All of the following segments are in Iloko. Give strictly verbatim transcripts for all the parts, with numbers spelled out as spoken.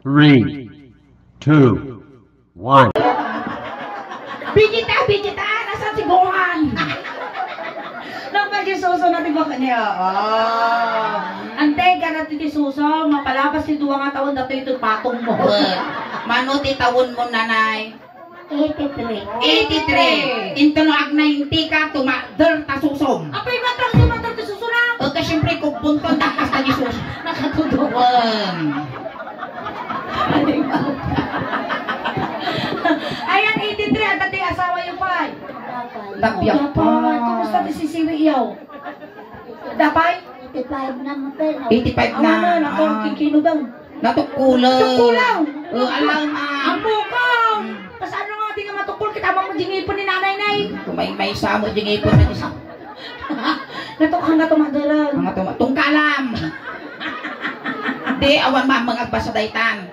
Three, two, one. Bigita, Bigita, nasaan si Gohan? Nagpagisuso na ti baka niya. Oh. Antay ka na ti suso, mapalapas ti dua nga taon, datoy ito patong mo. Well, mano ti taon mo, nanay? Eighty-three. Eighty-three. Into no ag ninety ka, tumakder ta susom. Apay, matang sumakder ti suso na? O, ka siyempre, kugbunton, takas ta Jesus. Nakatudo. Wen. Ayan, eighty-three, adda ti asawa yo pay. Dabiak pa. Dapat, kumusta ti sisiwi yo? Dapay? Eighty-five na, pero eighty-five na. Awan na, naku, ah, kikino daw. Natukkulan. Natukkulan. Oh, alam, ah. Ang bukang. Hmm. Kasano nga di nga matukol? Kita mo di ngipon ni nanay, nay. Kumay-may sa mo di ngipon na isa. Natukang nga tumaduran. Mga tuma-, tungkalam. Di, awan ma, mga agbasa daytan.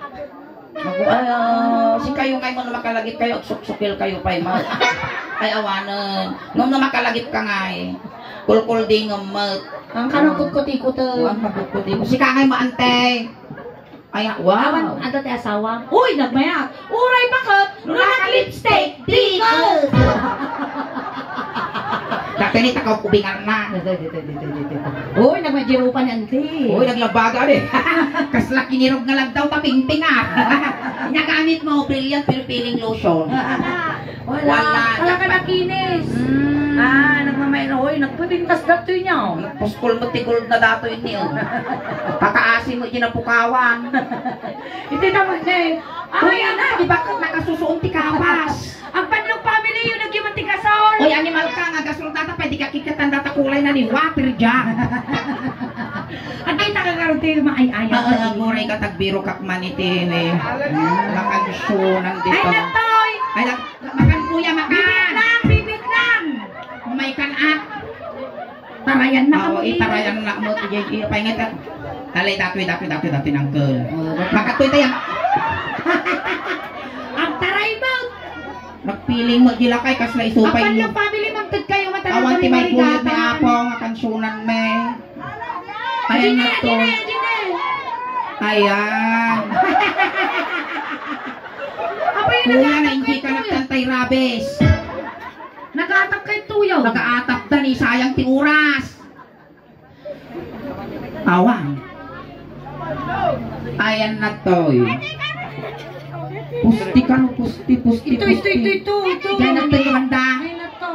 Naku, ay, ah, sikayo ngay, no makalagip kayo, agsuksukil kayo pay, ma. Ay, awanen. Ngem no makalagip ka ngay, kulkul di ngemmet. Ang kanang kutkutikot, eh. Ang kutkutikot. Sika ngay, maantay. Ay, ah, wow. Awan, adda ti asawa. Uy, nagmayat. Uray baket, no nag-lipstick, di ko. Dati ni takaw kubingan na. Dito, dito, dito, dito. Uy, nagmajirupan yan, ti. Uy, naglabaga, eh. Kasla kinirog nga lagdaw, tapingping, ah. Nagamit mo, Brilliant Purifying Lotion. Wala. Wala. Wala ka nakinis. Mm. Ah, nagmamay-, oy, nagpapintas datoy niya, oh. Nagpuskol mo ti gold na datoy niya, oh. Kakaasi mo, ginapukawan. Hindi naman, eh. Ay, uy, anak, di ba nakasusuon ti kapas? Ang Panlog family, yung nagyuman ti gasol. Oy, animal ka, nga gasol data, pwede ka kikatan data kulay na ni water dyan. At kita ka karon ti maay-ayat. Ah, ah, aguray ka, tagbiro kak man iti ni. Makansunan dito. Ay, natoy! Ay, nag-, makan kuya, makan! Bibit lang, bibit lang! Umay kan at. Tarayan na. Oo, itarayan na mo, iti, iti, paingat ka. Talay, datoy, datoy, datoy, datoy, nangkel. Oo. Makatoy tayo. Ang taray mo! Nagpiling mo, di lakay, kasla isupay mo. Apan yung family, mangted kayo, matagal. Awan kami ti may kuyog ni marigatan. Apo, nga kansunan me. Ayan na to. Ayan. Apo, yung kuya, nag-aatap na hindi ka kayo, nagkantay rabes. Nag-aatap kayo, tuyaw. Nag-aatap da ni, sayang ti oras. Awan. Ayan na to, eh. Pusti ka, no? Pusti, pusti, ito, ito, pusti. Ito, ito, ito. Diyan na to, Yolanda. Ay, na to.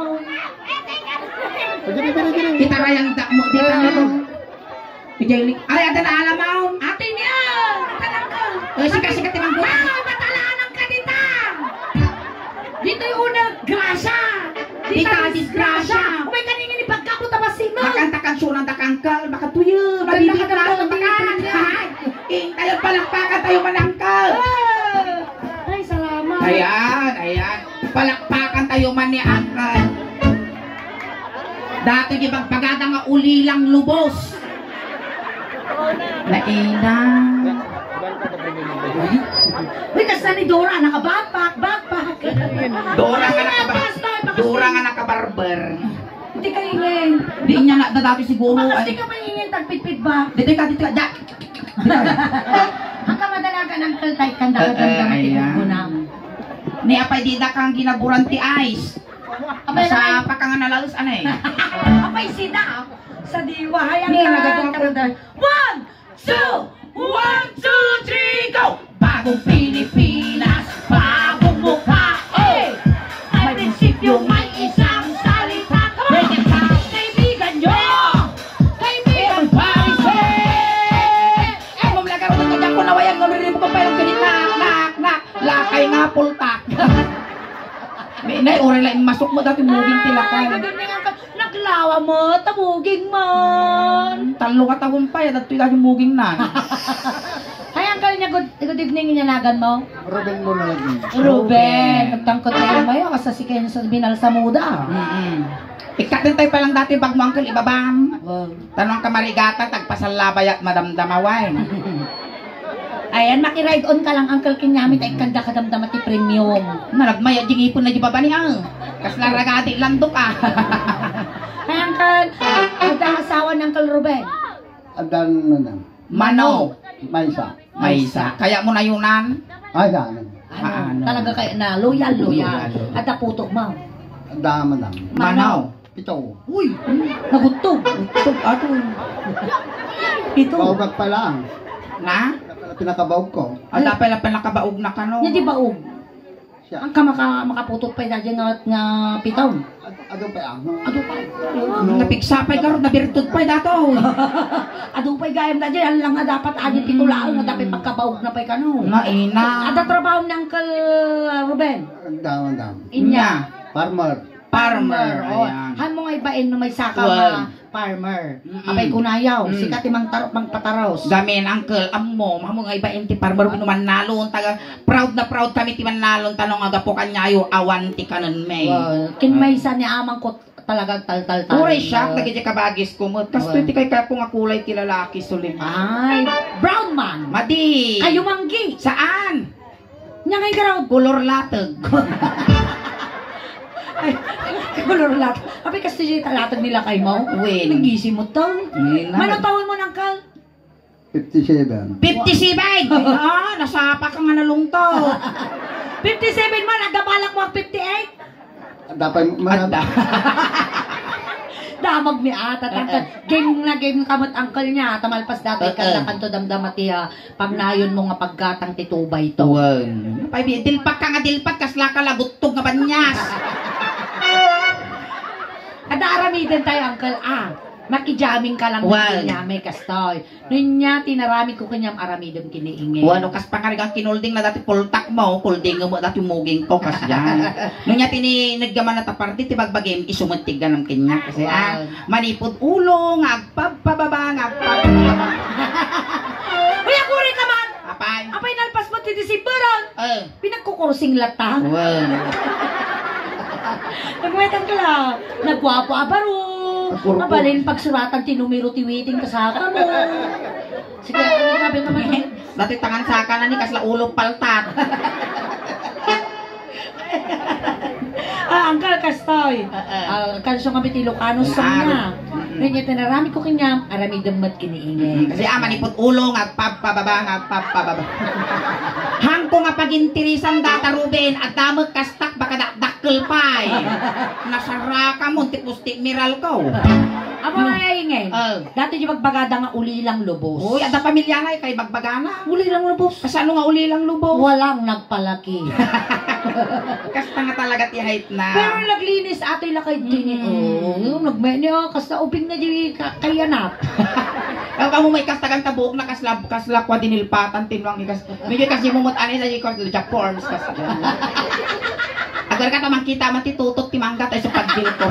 Itarayan da mo, di ka na. Ijay li-, ay, ada na alam mo. Ate niya! Tanang ka! Eh, sika, sika, timang buta. Ay, matalanan ka dita! Dito'y una, grasya! Dita, disgrasya! Umay ka ningin ipagkapot a basino! Makanta kansunan da kangkal, makatuyo, maganda ka, maganda ka. Ay, tayo, palakpakan tayo, manangkal! Ah! Ay, salamat! Ayan, ayan. Palakpakan tayo man ni Uncle. Dati di bagbaga da nga ulilang lubos. Naina. Uy, kasta ni Dora, naka-backpack, backpack. Dora nga naka-, Dora nga naka-barber. Hindi ka ingay. Di niya na dati siguro, bakas ay. Di ka maingin, tagpitpit ba? Dito ka, dito ka, da. Ang kamadalagan ng kaltay, kanda ka, eh, eh, damdaman, ayan. Tinuguna. Ni apay di da kang ginaburan ti ice. Apay, sa apay. Pakangana laus, anay. Apay sida. Sa diwa, hayang. Ni ka, nagagawa ko. One, two, one, two, three, go! Bagong Pilipinas, bagong mukha, eh! May prinsipyo, may isang salita. Kaibigan nyo! Kaibigan, Paris, eh! Eh, mamlaga ko ng kanyang kunawayan, ngunit ko pa yung ganit, nak, nak, nak. Lakay nga, pultak. May inay, oray lang masok mo dati muging ti lakay. Ay, gagawin nga ka, naglawa mo, tamuging man. Tallo ka taon pa, eh, dati dati muging na. Ay, ang kanya, good, good evening, inyanagan mo? Ruben mo na lagi. Ruben, Ruben. Nagtangkot tayo mayo, kasi si Kenzo binalsa muda. Mm-mm. Ikatin tayo pa lang dati, bag mo, Uncle, ibabam. Wow. Tanong ka marigatan, tagpasallabay at madamdamaway. Ayan, makiride on ka lang, Uncle, kinyami, ta ikkanda kadamdama ti premium. Naragmay, a, jingipon na di baba ni, ah. Kasla ragati, landok, ah. Ay, Uncle, adda asawa ni Uncle Ruben? Adda, madam. Mano. Maysa. Maysa. Kayatmo nayunan? Ay, saan? Ano, ah, ano? Talaga kay na loyal, loyal. Loyal. Adda puto, ma'am? Adda, madam. Manaw. Pito. Uy, nagutog. Gutog, ato. Pito. Baog pa lang. Na? Pinakabaog ko. Ay, dapay lang pinakabaog na kano. Nya di baog. Siya. Ang ka maka-, makaputot pay daydiay nga, nga pitaw. Ad-, adu pay, ah. Adu pay. Ano? Napigsa pay garud, nabirtud pay dato. Adu pay gayam daydiay, alang nga dapat adi pito laeng, nga dapat pagkabaog na pay kano. Nga ina. Adda trabaho ni Uncle Ruben? Dam, dam. Inya. Farmer. Farmer, oh. Ayan. Haan mo nga ibain no maysaka nga farmer. Mm-mm. Apay kunayaw, mm, sika ti mangtarok, mangpataros. Gamin, uncle, ammo, haan mo nga ibain ti farmer, no mannalon, taga, proud na proud kami ti mannalon, ta no nga gapu kaniayo, awan ti kanenmi. Well, kin maysa ni amang ko talaga agtaltaltal. Uray siak, dagiti kabagisko met. Kastoy ti kayatko nga kulay ti lalaki, Suling. Ay, brown man. Madi. Kayo manggi. Saan? Nya ngay garud. Kolor lateg. Ay, kolor lateg. Apay, kastoy ti lateg ni lakaymo? Wen. Nagisi mo to. Wen. Mano taon mo, uncle? Fifty-seven. Fifty-seven! Ah, nasapa ka nga nalungto. Fifty-seven man, agbalak mo ang fifty-eight? Dapay man. Adda. Damag mi ata, tangkad. Eh, eh. Game na game ka met, uncle, nia. Ta malpas datoy, eh, eh, kanta kanto damdama ti, ah, pagnayon mo nga paggatang ti two by two. Wen. Pay, dilpak ka nga dilpak, kasla ka laguttog nga banias. Adda aramiden tayo, uncle, ah. Makijamming ka lang, wen, nia, may kastoy. No nia, ti naramid ko kaniam aramidem ken ni Inged. Wen, no, kas pangarigan kinolding na dati poltak mo, koldingem mo dati muging ko, kasdiay. No nia, ti ni-, naggaman na ta parti, ti bagbagim, isu met ti ganam kaniak, kasi, ah, wow, manipud ulo, nga agpabpababa, nga agpabpababa. Uy, aguri ka man! Apay? Apay, nalpas mo ti December, ah! Eh. Pinagkukursing latta. Wow. Nagwetan ka la. Nagwapo a baro. Nagkurkur. Mabalin pagsuratan ti numero ti waiting kasaka mo. Sige, ano sabi naman? Dati tangan saka na ni kasla ulo paltat. Ah, uncle, kastoy. Ah, ah. Ah, kanso nga biti Ilocano song na. Mm. No nia, ti naramid ko kaniam, aramidem met ken ni Inged. Mm, kasi, ah, manipud ulo nga agpabpababa, nga agpabpababa. Hangko nga pagintirisan data, Ruben, adda met kastak, baka dakdakkel pay. Nasaraka mo, ti pusti miral ko. Amo nga, Inged. Oh. Dati di bagbagada nga ulilang lubos. Uy, adda pamilya na, kay bagbagana. Ulilang lubos. Kasano nga ulilang lubos? Walang nagpalaki. Kasta nga talaga ti height na. Pero naglinis atoy lakay dini. Mm. Oh, yung nagmeni, oh, kasta ubing na di ka-, kayanap. Ang kamo may kastagan ta buok na kasla, kasla kwa dinilpatan, tinwang ikas. Medyo kasi mumut anay na yung Jack Forms kas. Agar ka ta makita man ti tutot ti mangga tayo sa pagdil ko.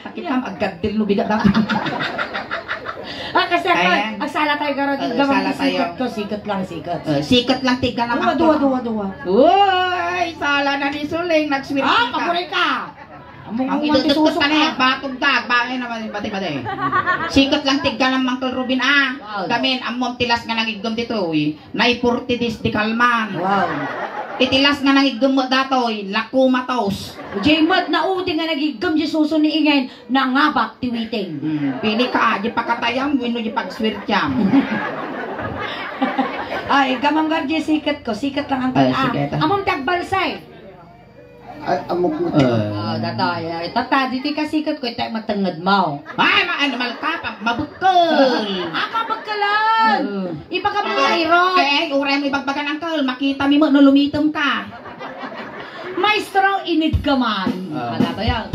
Sakit ka, aggaddil no bigat dati. Ah, kasi ako, ayan, agsala tayo, garod. Oh, gamang sala tayo. Sikat ko, sikat lang, sikat. Oh, sikat lang, tigga lang. Duwa, duwa, duwa, duwa. Uy, sala na ni Suling, nagswerte ka. Ah, pakuray ka. Ang idudukot ka na, ah, batog da, bagay naman, pati, pati. Sikat lang, tigga lang, Uncle Ruben, ah. Wow. Gamin, ammom, tilas nga nangiggom dito, uy. Nay forty days di kalman. Wow. Iti last nga nangiggem met datoy, nakumatos. Jay met naudi nga nagiggem di suso ni Inged, nangabak ti waiting. Hmm, pili ka, di pakatayam, wenno di pagswertiam. Ay, gamanggar di sikat ko, sikat lang ang, ay, ah, sige, ta. Amom ti agbalsay. Ay, amok mo. Eh. Ah, datoy, ay, tata, ditoy kasikat ko, itay matenged mo. Ay, ma-, ano, malkapa, mabekkel. Ah, mabekkelan. Eh. Ibaga mo nga iro. Ay, ay, uray mo ibagbagan, Uncle, makita mi mo no lumitem ka. Maestro, inid ka man. Ah. Ah, datoy, ah.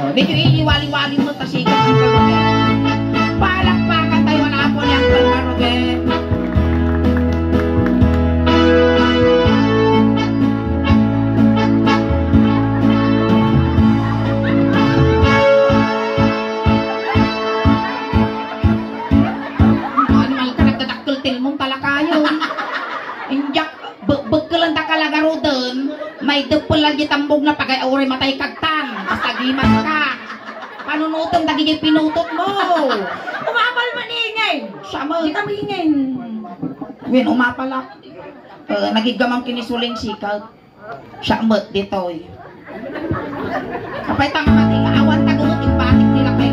Oh, medyo iniwali-wali mo, ta sikat ang Uncle Ruben. Palakpakan tayo, anak po ni Uncle Ruben. Animal ka, nagdadakkel tilmon, talakayon. Injak. Be-, bekkelenta kalagaruden, maideppel lang di tambog na pagay uray matay kagtan. Basta gimas ka. Panunutem dagiti pinutot mo. Umapal man ingen. Siya mo. Di kami ingen. Wen, umapalak. Eh, nagiggamang kinisuling sikat. Siya met ditoy. Apay ta nga mati nga awan tagulo ti batik nila kay.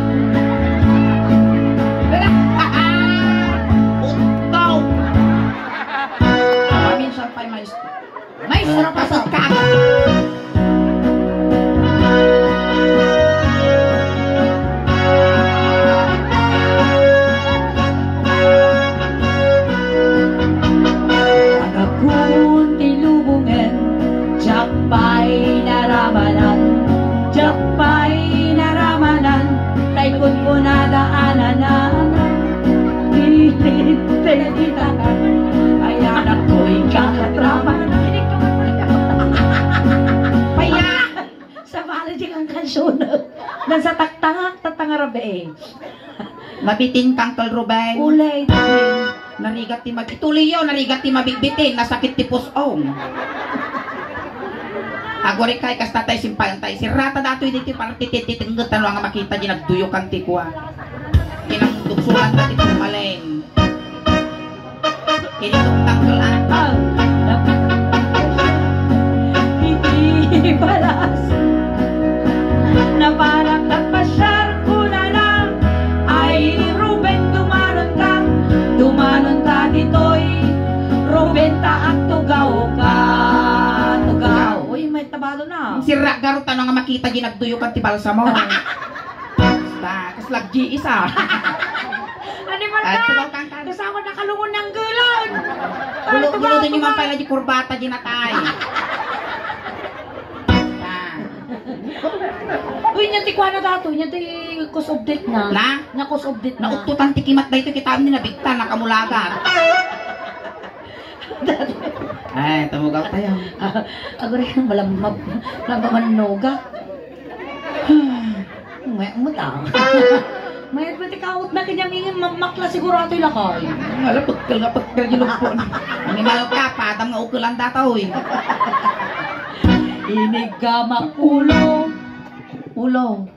Diay kankansionek. Nagsatak-tangak, tatangarabe. Nabitin ka, Uncle Ruben. Ulay. Narigat ti mab-, ituloy yo, narigat ti mabitbitin, nasakit ti pus-ong. Agurikay, kasta tay, simpayantay. Sirrata datoy ditoy, para titititengget, tano nga makita, diay nagduyokan ti kua. Kinang duksulan ti pumalen. Ini tungtang kelaan. Iti balas. Naparak nagpasiar kunana, "Ay, Ruben, dumanon ka, dumanon ka ditoy. Ruben, ta agtugaw ka, tugaw." Uy, may tabalo na. Sirra garo tano nga makita diay nagduyokan ti balsamo. Basta, kas laggi isa. Animal ka! Ay, tugaw kangkan. Kasama na kalungon ng gulon. Gulo, gulo din yung mampala di kurbata di natay. Ah. Uy, nya ti kuana dato, nya ti cause of death na. Na? Nya cause of death na. Nauktutan ti kimat daytoy, kita ni nabigtan, nakamulagan. Ay, tumugaw tayo. Agore, malam-, mab-, mabamannoga. Mayat mo ta. Mayat mo ti kawot na kanyang ingin, ma-, makla siguro atoy lakay. Ala, pagkal nga pagkal yung lupon. Animal ka, padam nga ukelan data, oy. Iniggamak ulo. Ulo.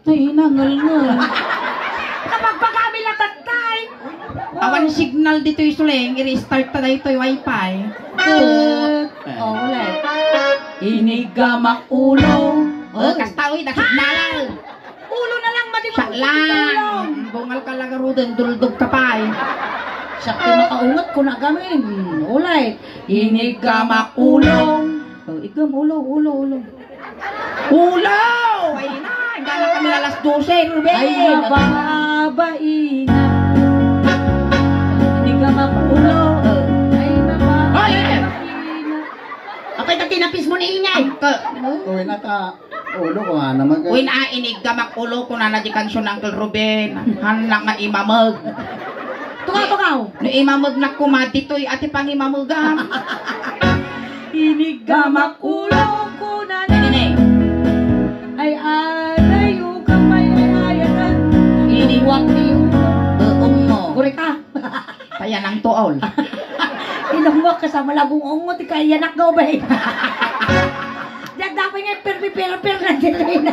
Ay, nangelngel. Kapagpagami na tattay. Awan signal ditoy, Suleng. I-restart ta daytoy wifi. Eh. Oh, ulit. Iniggamak ulo. Oh, kasta, uy, nagsignal. Ulo na lang, madi. Siya lang. Bungal ka lagaruden, duldog ka pa, eh. Siya ti makaunget ko na gamin. Ulit. Iniggamak ulo. Oh, igam, ulo, ulo, ulo. Ulo! Ay na, hanggang na kami alas dose, Ruben. Ay, mababaina. Di ka makulo. Ay, mababaina. Ay, ay, ay. Apay, ta tinapis mo ni ingay. Uy, naka, ulo ko nga naman. Uy, na, iniggamak ulo ko na na di kansion, Uncle Ruben. Hannak nga imamag. Tukaw, tukaw. No imamag na kuma, ditoy, ati pang imamagam. Iniggamak ulo ko na na. Nene. Ay, adayo ka may ay ayatan. Ini. Inuwak ti ulo. Buong mo. Guri ka. Kaya nang tuol. Inungwak ka sa malagung ungo, ti kaya nakgaw ba eh? Diyan dapat nga permi-perper na dito yun.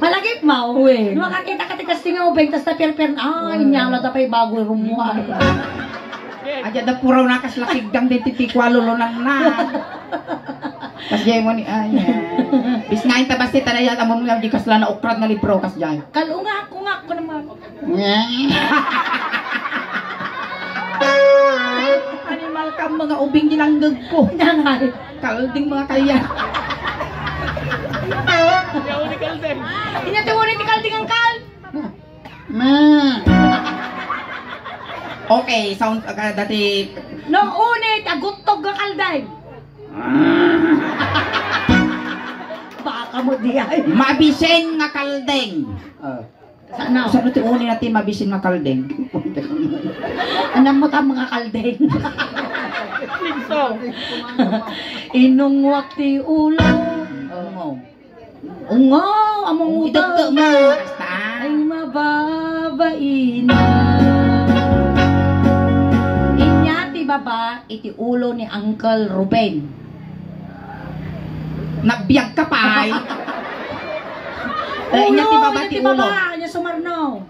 Malagip mo? Uy. Makakita ka ti kasting nga ubeng, tas na perper na. Ay, inyala ta pa'y bago rumuha. Aja da puraw na kas lakiggang din ti pikwalo lo nang na. Kas jay mo ni, ay, ay. Bis nga inta basta tayo, amon nga di kasla na ukrad nga libro, kas jay. Kalunga, kunga, ko naman. Animal ka, mga ubing ginanggag ko. Nangay. Kalding mga kaya. Inya ti uni ti kalding ang kal. Ma. Okay, sound, ah, dati. No, unit, aguttog nga kaldeng. Baka mo di ay. Mabisen nga kaldeng. Ah. Saan na? Saan ti uni na ti mabisen nga kaldeng? Anam mo ta mga kaldeng. Inungwak ti ulo. Oh. Ungaw, among utak. Idagka mo. Basta. Ay, mababaina. Inya ti baba iti ulo ni Uncle Ruben. Nagbiag ka pay. Eh, inya ti baba ti ulo. Inya sumarno.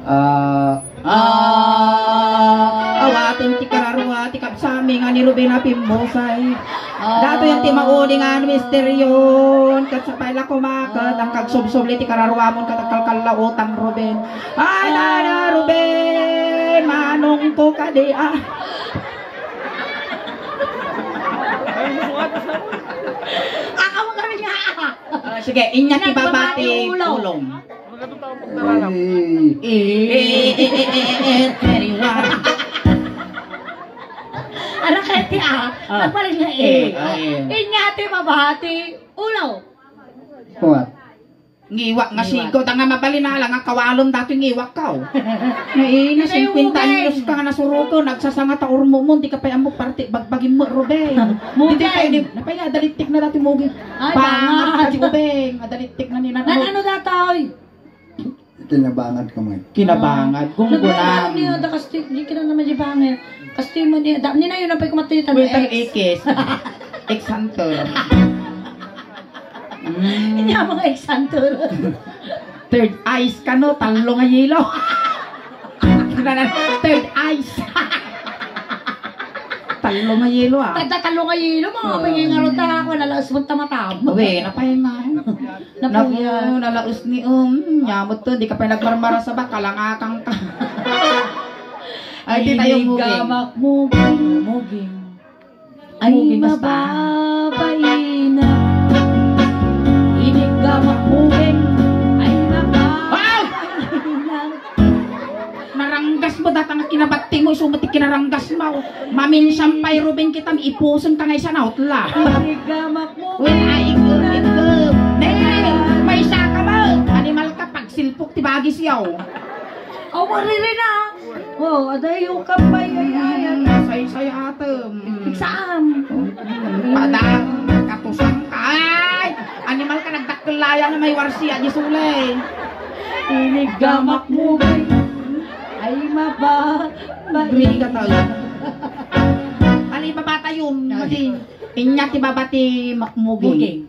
Ah. Ah, awaten ti kararua ti kabsami nga ni Ruben a pimmusay. Ah. Datoy ti maudi nga misteryon, ket sapay la koma ket ang kagsubsubli ti kararuamon ket agkalkallautang, Ruben. Ay, ah, dada, Ruben, manong ko kadi, ah. Ako kami nga. Ah, sige, inya ti baba ti ulo. Ulong. Eh, eh, eh, eh, eh, eh, very well. Ano kaya ti, ah? Ah. Nagpalit nga, eh. Eh, ah, eh. Inya ti babati ulo. What? Ngiwak nga Ngiwak. Sigaw, da nga mabalin na lang nga kawalem datoy ngiwak ka, oh. Nainis, Ay, singkwenta ubay. Anyos ka nga nasuroken, nagsasanga ta urmumon, di ka pay ammok parte, bagbagim mo, Ruben. Muging. Dito tayo, di, napay nga, adalittik na dati, Muging. Ay, bangat, bangat. Pati ubeng, adalittik na ni Nan-, Nanay. Ano datoy? Kinabangat ka, Mike. Kinabangat, ah, gunggulan. Nagmamahal niya, da, kasti, di ka na naman di bangin. Kasti mo niya, da, ninayon na pa'y kumatuyo, Wait, ang thanks. Ikis. Ex-hunter. Mm. Hindi ako mga ex-hunter. Third eyes ka, no? Tallo nga yelo. Third eyes. Tallo nga yelo, ah. Tagda tallo nga yelo, mga Oo. Pangingaro ta, ako, nalaos mo tamatam. Uy, napay nga. Napuyat. Naku, nalaos ni, um, nyamot to, di ka pa nagmarmara sa baka, langakan ka. Ay, di tayo Inig muging. Gamak muging. Muging. Ay, muging, basta. Mababaina. Inig gamak muging. Ay, mababaina. Wow! Naranggas mo data nga kinabatti mo, isu mo ti kinaranggas mo. Maminsan pay, Ruben, kita, ipuson ka nga isang outla. Inig gamak muging. Wen, ay, igum, igum. Nene, maysa ka mo. Animal ka, pagsilpok ti bagis yaw. Aw, mariri na. Oh, adayo ka pay, ay, ay, ay. Mm, saysay atem. Pigsaan. Padang, katusang ka. Ay! Animal ka, nagdakkel laya na may warsi, adi sulay. Inig gamak muging. Ay, maba-, Diri ka talaga. Ano, ibabata yun? Ay. Madi. Inya ti baba ti ma-, muging.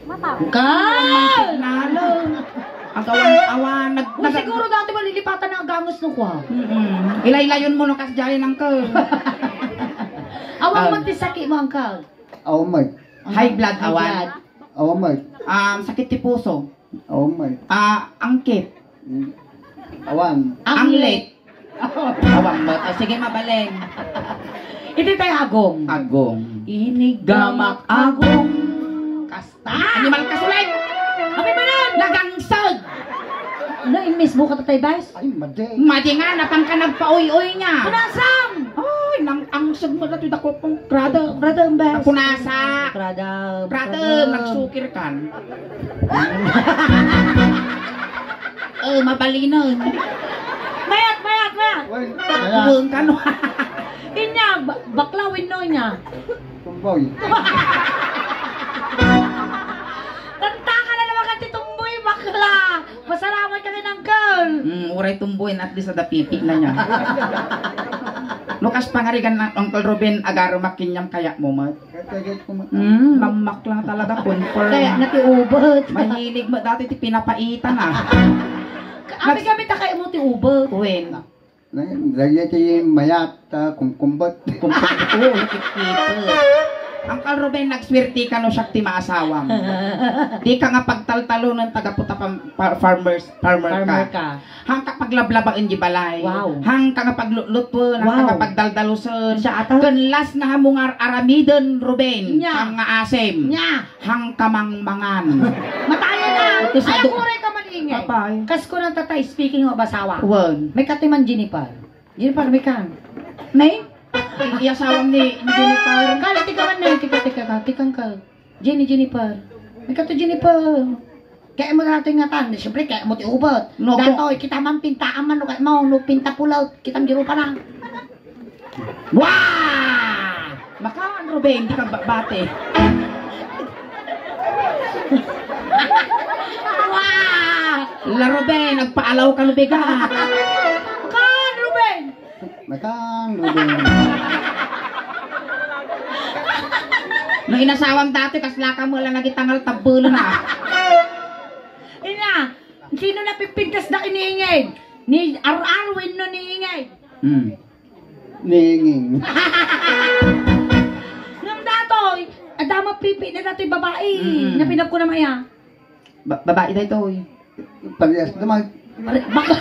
Muging. Ka! Nalo. Agawan, awan, nag-, Uy, nag- siguro dati malilipatan na agangos no kwa. Mm-mm. Ilaylayon mo no kas jay, uncle. Awan Ah. man ti sakit mo, uncle. Awan, Mike. High blood, High awan. Blood. Awan, Mike. Um, sakit ti puso. Awan, Mike. Ah, angkit. Mm. Awan. Anglet. Anglet. Awan mo. Ah, sige, mabalin. Iti tayo agong. Agong. Inig gamak agong. Kasta. Animal ka, sulay. Abi ba nun? Nagangsag. Ano, in mismo ka, Tatay Vice? Ay, madi. Madi nga, napang ka nagpauy-uy niya. Kunasam! Ay, nang angsag mo na, ito, dako pong grada. Grada, ang best. Kunasa. Grada, grada, grada. Nagsukir kan. Eh, mabalinan. Mayat, mayat, mayat. Uy, kaya Buweng ka, no? Inya, ba-, bakla, wenno inya. Tumboy. Tanta ka na naman ka ti tumboy, bakla. Pasalamat ka kay uncle. Mm, uray tumboy, at least, ada pipi na niya. No, kas pangarigan na, Uncle Ruben, agarumak kinyam kaya mo, mat. Kaya, kaya, kaya, Mm, mamak lang talaga, confirm. Kaya na ti ubot. Mahilig mo dati ti pinapaitan, ah. Abi kami ta kaya mo ti ubot. Wen. Lagi ti mayat, ah, kumkumbot. Kumkumbot. Oo, nakikita. Uncle Ruben, nagswerte ka no siak ti maasawam. Di ka nga pagtaltalonen taga puta pam-, pa-, farmers, farmer ka. Farmer ka. Hangka paglablabaen di balay. Wow. Hangka nga paglutlutoen, hangka Wow. nga pagdaldalusen. Siya ata? Ken las nga hamungar aramiden, Ruben. Nya. Hangka nga asem. Nya. Hangka mangmangan. Matayen na. Ito sa Ay, do- ako rin ka man ingay. Apay. Kas ko nang tatay, speaking of asawa. Wen. May katiman Jennifer. Jennifer, may kan. Nay? Iyasawam ni Jennifer. Kala, tika man na, tika, tika ka, tikang ka. Jenny, Jennifer. May kato, Jennifer. Kaya mo na natin nga tan, siyempre, kaya mo ti ubot. No, Datoy, kita man pintaan man, no, kaya mo, no, pinta pulaw, kita ang dirupa na. Wah! Makaan, Ruben, di ka ba-, bate. Wah! La, Ruben, nagpaalaw ka, Ruben, ka. Makaan, Ruben. Makaan, Ruben. No inasawam dati, kasla ka mo lang nagitangal tabbel na. Ina, sino na pipintas da iniingay? Ni Ar-Arwin no ni Ingay? Hmm. Ninging. Ngem datoy, adda mapipi na datoy babae. Mm. Napinap ko na maya. Ba-, babae daytoy. Parehas naman. Pare-, bakla.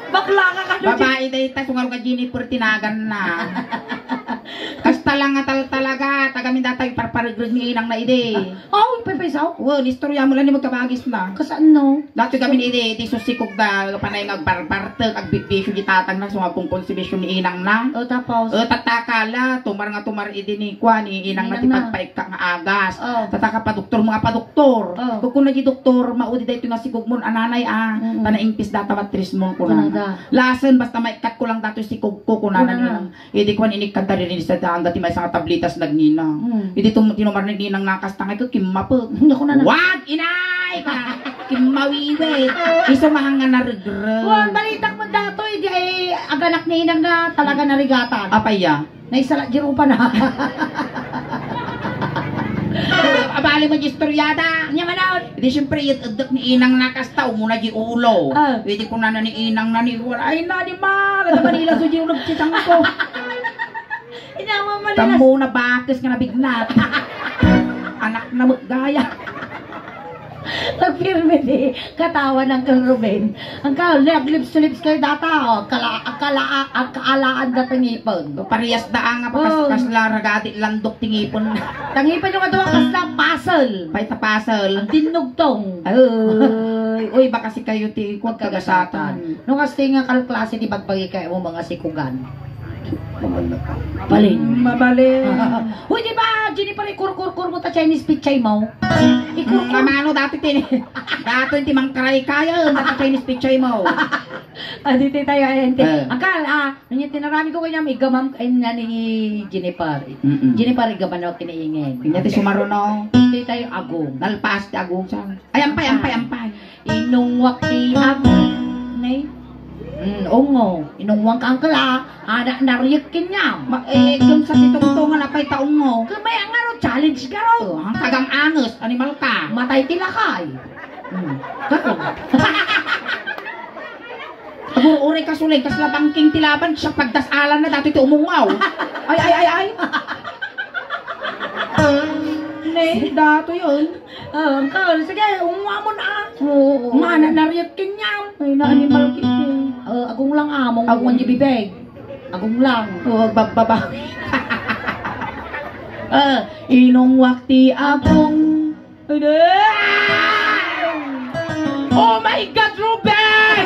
Bakla ka, ka, Babae dayta, sungal ka Jennifer, tinagan na. Kasta lang nga tal-, talaga, taga Mindatay, Paregreg ni inangna idi. Aw, paypaysaw? Wen, istorya mo lang ni magkabagisna. Kasano? Dati kami ni idi, idi susikog da, panay nga agbarbartek, agbibisyo di tatangna, sumagkong konsibisyon ni inangna. O, tapos? O, tatakala, tumar nga tumar idi ni kuan, ni inangna ti Inangna. pagpaikka nga agas. O. Tataka padoktor, mga padoktor. O. Kukuna di doktor, maudi daytoy nga sikog mo, ananay, a. Mm-mm. Tana ingpis data matris mo, kunana. Kunada. Lasen, basta maikkat ko lang datoy sikog ko, kunana Kunana. ni inang. Idi kuan, inikkanta diri ni Sadaan, dati maysa nga tablitas nagnina. Hmm. Idi tum-, tinumar ni inang nakas tangay ko, kimmapek. Naku, nana. Wag, inay! Kimmawiwi. Isu nga hanga naregreg. Wan, balitak mo dato, idi ay aganak ni inang na talaga narigatan. Apay ya? Naisala, di rupa na. Abali mo di istoryada. Nya manon. Idi siyempre, iyat-eddek ni inang nakas tao muna di ulo. Ah. Idi kunana ni inang na ni Juan, "Ay, nanimal! Ada Manila, so di nagtsitsang ko." Inama mo nila. Tamo na bakes nga nabignat. Anak na magdaya. Nagpirme di katawan, Uncle Ruben. Ang ka, nag-lips to lips kayo data, o. Kala, kala, ang kaalaan da ti ngipon. Parehas da nga pakas-, Oh. kasla ragati landok ti ngipon. Ti ngipon yung aduwa, kasla puzzle. Pay ta puzzle. Ang tinugtong. Ay, uy, baka si kayo ti kuwan Pagkagasatan. kagasatan. No, kasi nga kalklase di bagbagi kayo mo mga sikugan. Mabalin. Mabalin. Uy, di ba, Jennifer, ikurkurkur mo ta Chinese pechay mo? Ikurkur. Ang amano dati tin-, dati ti mangkaray kayo, dati Chinese pechay mo. Ah, di ti tayo, ayan, ti-, Eh. Akal, ah, nung yung tinarami ko kanya, may gamam, ay, na ni Jennifer. Mm-mm. Jennifer, igaman ako kiniingin. Kanya ti sumaruno. Di tayo agong. Nalpas ti agong sa. Ay, ampay, ampay, ampay. Inungwak ti agong. Nay? Mm, ungo. Inungwak ka, angkel, ah. Anak, nariyek kenyam. Ma-, eh, dun sa titungtungan, apay ta ungo. Kamay ang aro, challenge ka ro. Oh, ang tagang anges, animal ka. Matay ti lakay. Hmm. Agur-uray ka suling, kasla bangking ti laban, siya pagdasalan na, dati ti umungaw. Ay, ay, ay, ay. Ne, dato yun. Ah, angkel, sige, unguamon, ah. Oo. Nga, na-, nariyet kenyam. Ay, na animal kiti. Ah, agong lang, ah, mong Agong. Agong di bibig. Agong lang. Oo, bababawi. Ah, inungwak ti agong. Oh my God, Ruben!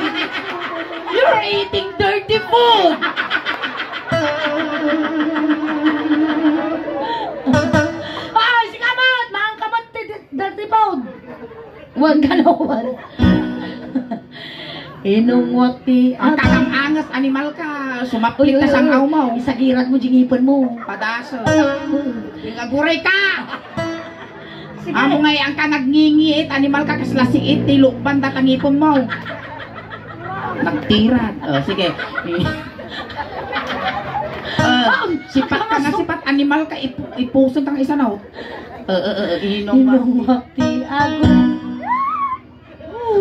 You're eating dirty food! Ay, si Kamot! Maang Kamot ti di-, dirty food! Wan ka na, wan. Inungwak ti Ang kakang angas, animal ka. Sumapit Uy, ka uy, sang uy. Aw mo. Isagirat mo, jingipan mo. Padaso. Hmm. Ingaguray ka! Sige. Amo nga, ang ka nagngingiit, animal ka, kasla siit, ti lukban, datang ipon mo. Nagtirad. Oh, sige. Oh, sipat ka nga, sipat, animal ka, ip-, ipuson kang isa, no? Oo, oo, oo, inom mo. Inungwak ti ago.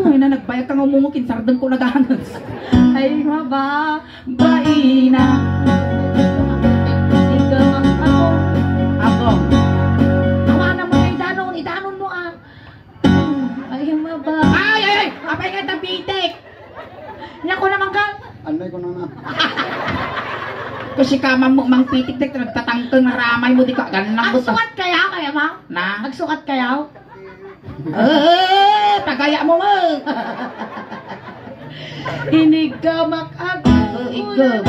Ay na, nagbayag ka nga umungo, kinsardeng ko naganas. Ay, maba, baina. Ikaw ang ako. Ako. Awa na mo na idanon, idanon mo, ah. Ay, maba. Ay, ay, ay! Apay ka, tapitik! Nya ko naman ka. Anay ko na na. Kasi ka, mang, mang pitik, dek, nagtatangkeng ramay mo, di ka, ganang mo. Ang sukat kaya, kaya, ma? Na? Ang sukat kaya? Eh, pagaya mo nga. Iniggamak agong. Eh, igam.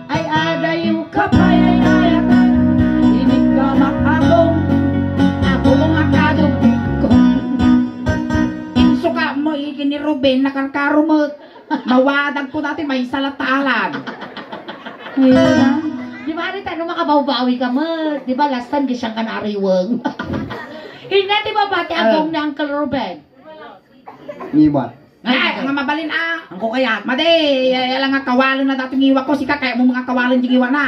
Ay, adayo ka pay, ay, ay, ay. Iniggamak agong. Agong akadong ikong. Insuka mo, iki ni Ruben, nakarkaro mo. Mawadag ko dati, may salat ta alag. Ayun na. Di ba, Rita, no, makabawbawi ka mo? Di ba, last time, di siyang kanariwang. Hindi, di ba, pati Ah. agong ni Uncle Ruben? Ngiwat. Ay, nga mabalin, ah. Ang ko kaya? Madi, ay, ay, lang nga kawalen na dati ngiwa ko, sika kaya mo mga kawalen di ngiwa na.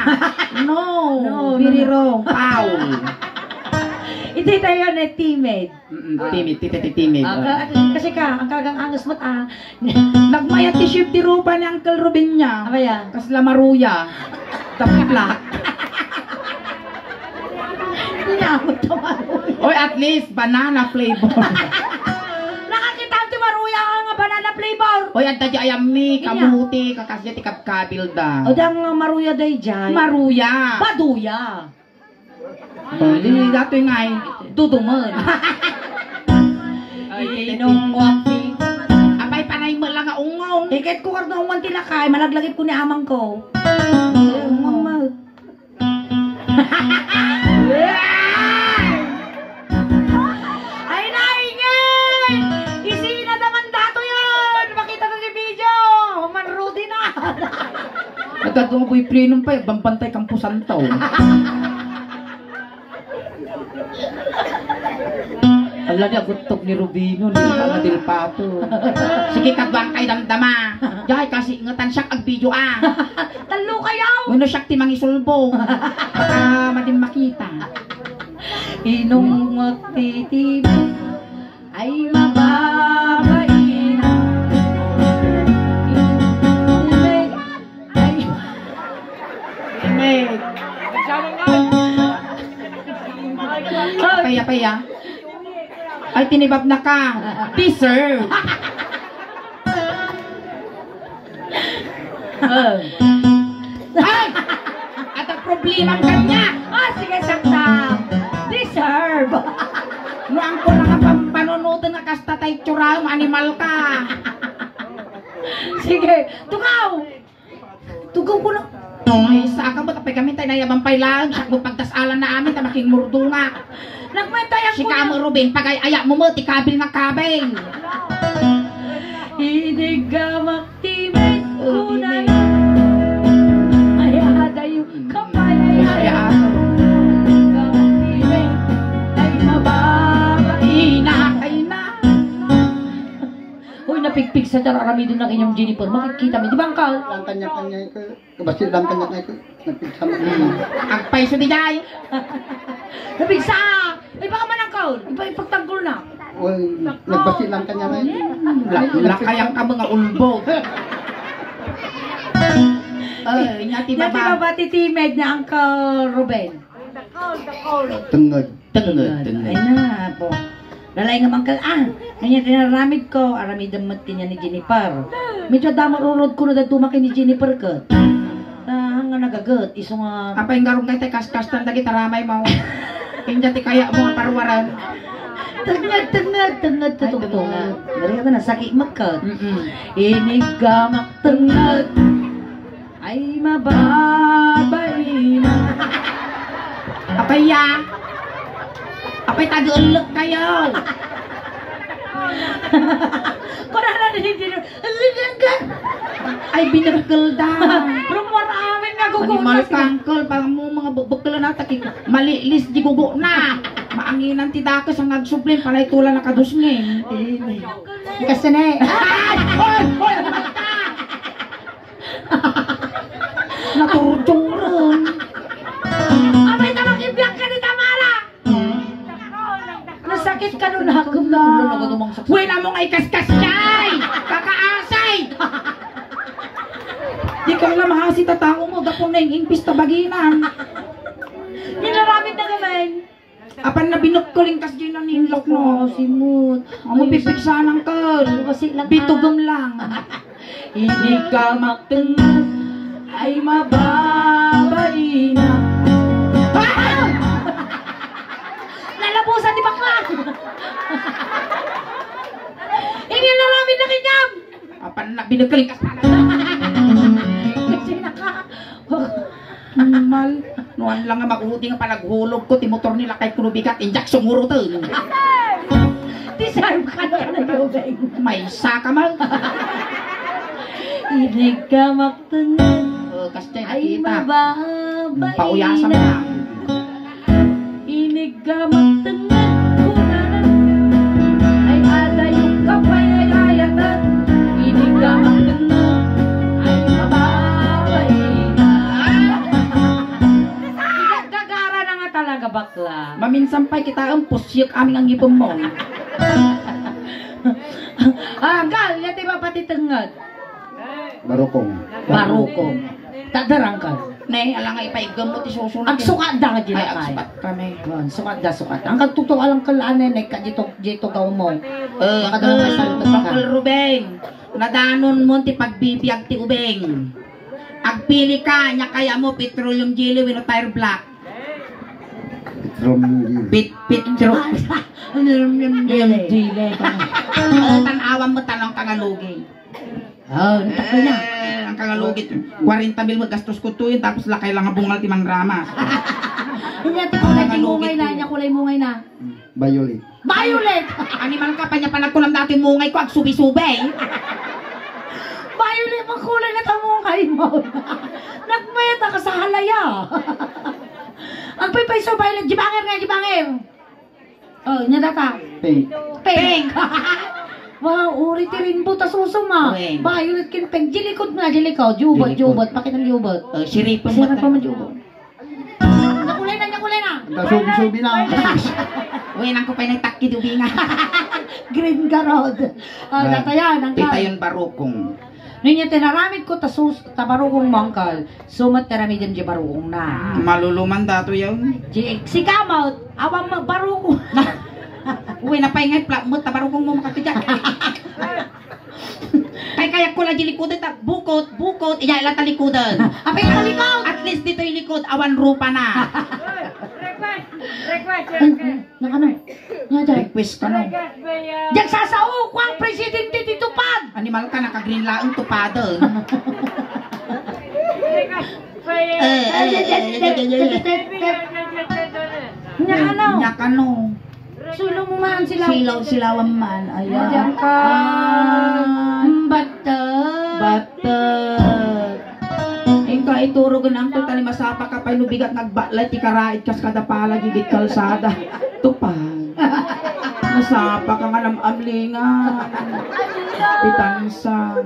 No, No, no, very no. wrong, foul. Iti tayo na timid. Mm, Ah. timid, tita, ti timid. Ah, Oh. ka-, kasi ka, ang kagang angas mo't, ah. Nagmayat ti shape ti rupa ni Uncle Ruben niya. Apa ya? Kasla maruya. Taplak. Nyamot ta maruya. Oy, at least, banana flavor. Nakakita ti maruya nga banana flavor. Oy, adda di ayam mi, Iya. kamuti, kakasya ti kabkabil da. O, dang maruya day jay. Maruya. Baduya. Bali, datoy ngay, dudumen. Ay, inong wakti. Apay, panay mo lang nga ungong. Iket ko karno ungong ti lakay, malaglagip ko ni amang ko. Ungong mo. Ay, naingay! Isina naman dato yan! Makita to si video! Human Rudy na! Nagkadto nga boyfriend pa, eh, bambantay kampusan to. Ala, ni aguttok ni Rubino, ni Mama del Pato. Sige, kaduang kay damdama. Jay, kasi ngatan siak ag-video, ah. Tallo kayo! Uno siak ti mangisulbo. Baka madin makita. Inong magtitibo ay mababaina. Ay, Amen. Apay, apay, ah. Ay, tinibab na ka. Deserve. Oh. Ay! At ang problema kanya. Ah, sige, sakta. Deserve. No, ang ko nga pampanunutan nga kasta tay tsura, animal ka. Sige, tukaw. Tugaw ko lang. Ay, saka mo, tapay kami tayo nayaban pay lang. Siya mo pagdasalan na amin, ta making murdunga. Nagmatayan ko Sika lang. Mo, Ruben, pagay-aya mo mo, ti kabil nga kabil. Inig gamak timid Oh, ko na timid. Lang. Ay, adayo, kapay, ay, Ay, adayo. Gamak timid, ay, mababaina, ay, na. Uy, napigpigsa, tara, aramidon na kanyang Jennifer. Makikita mo, di ba, Angkal? Ang kanya-kanya ito. Kabasi lang kanya-kanya ito. Napigsa mo. Agpayso di jay. Napigsa! Ay, baka man, Angkal. Ipa-, ipagtanggol na. Uy, nagbasi lang kanya na ito. La-, lakayang ka mga ulbog. Ay, inyati Inyati baba. Baba, titimed na, Angkal Ruben. Tenged. Tenged, tenged. Ay na, po. Lalay nga mangkal, ah, anya dinaramid ko, aramidem met kanya ni Jennifer. Medyo adda marurod ko no daduma ken ni Jennifer ket. Ah, nga nagaget, isu nga Apay ngarud nga tay kaskastan dagiti aramay mo. Inja ti kaya mo nga parwaran. Tenged, tenged, tenged, Ay, tutungtungan. Tenged. Dari ka na, sakit magkat. Mm-mm. Iniggamak tenged. Ay, mababaina. Apay ya? Apay, taga-ullek kayo. Kunana na hindi nun, "Ullek ka." Ay, binekkel da. Rumor amin nga gugulat. Animal kangkol, parang mo mga bubekkel na, takik-, malilis di gugo na. Maanginan ti dakes ang agsublin, palay tula nakadusngin. Kasi na eh. Ay! Hoy! Hoy! Naturturan. Abay, ta makibiyak ka ni Tamara. Nasakit ka nun, hakom na. Wala mo nga ikaskas, jay! Kakaasay! Di ka lang mahasi tatango mo, gapu na yung impis ta baginan. Minaramid na naman. Apan na binukkuling kas di na nilok, no? Simot. Amo pipiksanan ka. Kasi lang, Bitugom ah. Lang. Hindi ka magtenged ay mababaina. Ah! Nalabusan ni bakla. Ingin na namin na kinyam. Apan na binagkalikas pala. Kasi naka... Mal, nuan lang nga magudi nga panaghulog ko, ti motor ni lakay ko no bigat, injak sumuruten. Ti sarong ka na tubig. May saka man. Inig ka magtenged. Oh, kasi ay, nakita. Mababa. Pauyasa mo na. Inig ka magtenged, kunana. Ay, adayo ka pay ay ayatan. Inig ka magtenged, ay, mababaina. Gagara na nga talaga, bakla. Maminsan pa'y kitaem, pusyek aming ang ngipin mo. Ah, Angkal, yati ba pati tenged? Barukong. Barukong. Tadarang ka. Ne, ala nga ipaiggem mo ti susunod. Agsukat da nga Ay, ginakay. Agsukat kami. Yun, sukat da, sukat. Ang kagtuto alang kalaan, ne, ne, ka dito, dito gaw mo. Eh, Baka daw eh, masalpet ka. Uncle Rubeng, nadanon mo ti pagbibiag ti ubeng. Agpili ka, nya kaya mo, petroleum jelly, wenno tire black. From Pit, pit, tro. Ano yung yung dili? Tan-awan mo, tanong ka nga lugi. Oh, natakbo na. Eh, ang kangalugit, kwarenta mil mo gastos ko tuwin, tapos lakay lang nga bungal ti mangramas. Hindi, ate, kulay ti mungay na, niya kulay mungay na. Violet. Violet! Animal ka pa niya, panagkulam dati mungay ko, agsubi-subi. Violet mo kulay na ta mungay mo. Nagmeta ka sa halaya. Agpaypay so violet, jibanger nga, jibanger. Oh, nya data. Pink. Pink. Wow, uri ti rainbow ta susum, ah. Pink. Violet ken pink. Dilikod na, dilikod. Jubot, Dilikod. Jubot. Pakita ang jubot. Oh, siripon mo Siripon mo, tayo. Jubot. Nakulay na, nakulay na. Ang subi-subi na. Uy, nang ko pa'y nagtakki, dubi nga. Green garod. Oh, Ah, data yan, ang titayon barukong. Ninya tinaramid ko, ta sus-, ta barukong mo, angkal. Sumat taramidem di barukong na. Maluluman dato yan. Di, sikamot, awan mo barukong. Uy, napay nga, pla-, mo, ta barukong mo makatidya. Kay kayak ko la di likudan, ta bukot, bukot, iya la ta likudan. Apay ka likod? At least dito'y likod, awan rupa na. Request, request, request. Nakano? Nga dyan. Request ka na. Diyan sasao ko ang presidente ti tupad. Animal ka, naka-green laeng tupaden. Eh, eh, eh, eh, eh, eh, eh. Nya ano? Nya kano? Sulong man sila. Silaw, silawan man. Ayan. Diyan ka. Ah. Battag. Battag. Inka iturog nga angkel, tani masapa ka pay no bigat nga agbatlay ti karaid kas kada pala gigit kalsada. Tupag. Masapa ka nga nam-amlingan. Ti tansa.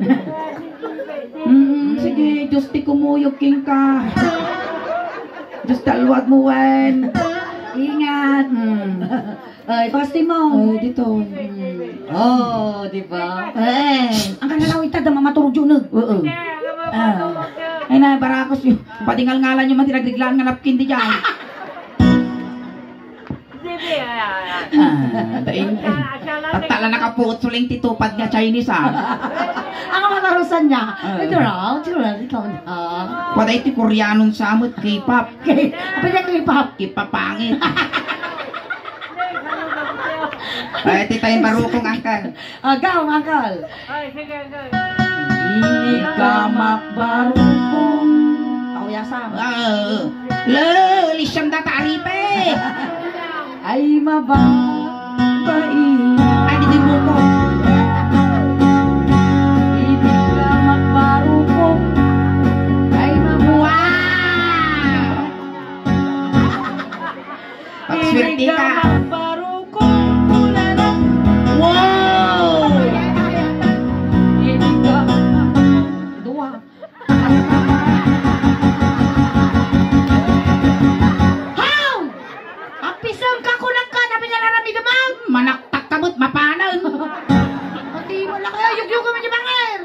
Mm, sige, Diyos ti kumuyog kenka. Diyos ti alwad mo, wen. Ingat. Mm. Ay, pasti mo. Ay, dito. Mm. Oh, di ba? Eh. Ang kanalaw ita, da mamaturog yun, eh. Oo. Ah. Ay na, barakos yun. Padingal ngalan yun, man, tinagriglaan nga napkin di dyan. Ah, daing, eh. Tattala nakapuot suling ti tupad nga Chinese, ah. Ang matarusan niya. Ah. Ito raw, ito raw, ito na. Wala iti Koreanon sa amot, K-pop. Apa niya K-pop? K-pop pangit. Ay, ti tayo barukong, angkal. Ah, go, angkal. Ay, sige, go. Inigamak barukong. Pauyasam. Ah, le, lisiam data aripe. Ay, maba, bai. Ay, di, di buko. Inigamak barukong. Ay, maba. Wow! Pagswerte ka. Wow! Dua. Haw! Apisem ka, kunak ka, tapi na narami ka, ma'am. Manaktak ka, but mapanan. Pati mo na kaya, yugyug ka, Manibangir.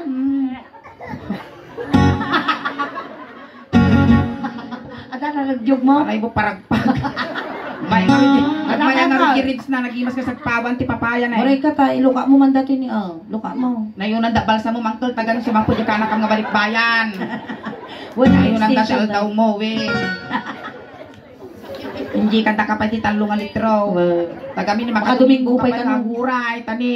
Ada na nagyog mo? Aray mo, paragpag. May nga rin, Anak may nga ka. Rin ribs na nagimas nga sagpawan ti papaya na eh. Aray ka ta, iluka mo man dati ni, oh, luka mo. Nayunan da balsa mo, mangkel, tagan sumangpod yung kanakam nga balikbayan. Wala. Nayunan da ti aldaw mo, we. Hindi ka takapay ti tallo nga litro. Well, tagami ni makadomingo pa nga guray, tani.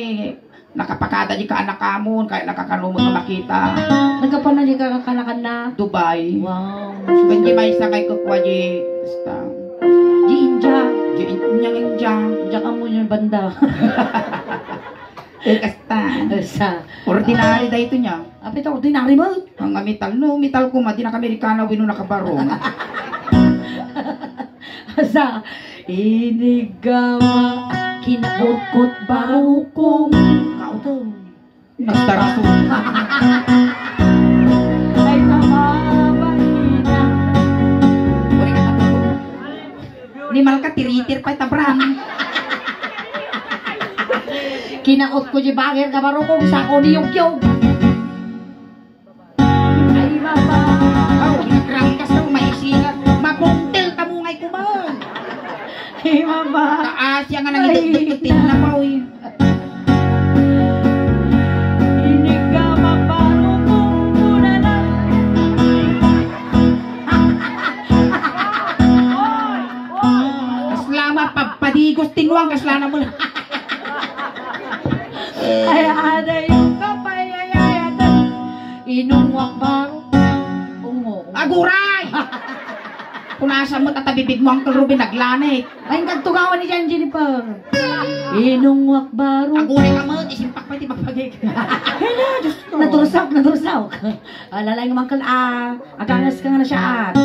Nakapakada di kaanakamon, kaya nakakanumon nga makita. Nagkapan na di ka kakanakan na? Dubai. Wow. Kanya may isa kay kukwa di, basta. Di India. Di In-, Inyang India. Diyan ka mo yung banda. Eh, kasta. Sa ordinary da ito niya. Apit ordinary mo? Ang metal, no? Metal ko, madi na Amerikana, wino nakabaro. Sa inigama, kinautkot barukong. Kauto. Nagtaraso. Ay, tama, mahina. Ni Malka, tiritir pa tabran. Kinaot ko di banger ka barukong sa ko ni Yugyog. Ay, mama. Aw, nagrangkas na, umaisilan. Mabungtil ka mo ngay kumaon. Ay, mama. Kaasya nga nang itutbut ti napaw, eh. Inig ka maparukong kunana. Asla Digos tinguang kasla na mo. Ay, ada yung kapayayayatan. Inungwak ba? Ungo. Aguray! Punasan mo, tatabibig mo, Uncle Ruben, naglanit. Ay, ang kagtugawan ni Jan Jennifer. Inungwak baro. Aguray ka mo, isimpak pa, ti magpagig. Hala, Diyos ko. Natursak, natursak. Ah, lalay nga mangkal, ah, agangas ka nga na siya, ah.